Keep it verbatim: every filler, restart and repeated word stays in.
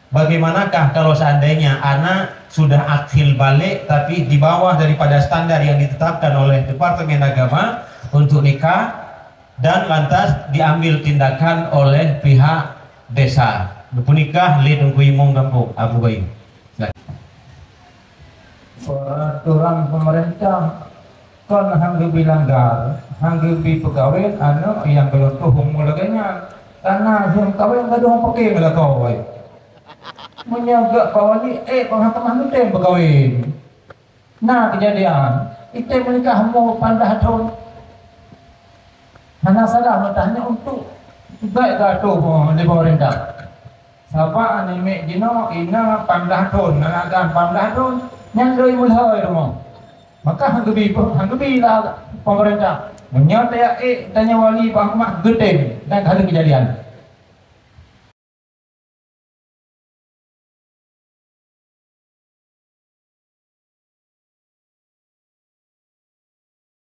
Bagaimanakah kalau seandainya anak sudah akil baligh tapi di bawah daripada standar yang ditetapkan oleh Departemen Agama untuk nikah dan lantas diambil tindakan oleh pihak desa? Geupeunikeue lé Teungku Imum Gampông, Abu Bayu. Silakan. Peraturan pemerintah kon han geubi langgar, han geubi peukawén aneuk nyang beungoh umu lagée nyan. Kana jeuem kawén gadôh paké meulakoe. Meunyoe gak bak wali, eh, bak mahkamah meutem peukawén. Na keujadian, item meunikah umu lapan blah thon. Hana salah meutah nyoe untuk baik geuatoe lé pemerintah. Sabab aneuk miet jinoe ina lapan blah thon, aneuk agam lapan blah thon, nyan lheueh meulhôi rumoh. Maka han geubi, han geubi lah pemerintah. Meunyoe tajak ék tanyoe wali bak mahkamah geutem dan ka lheueh keujadian.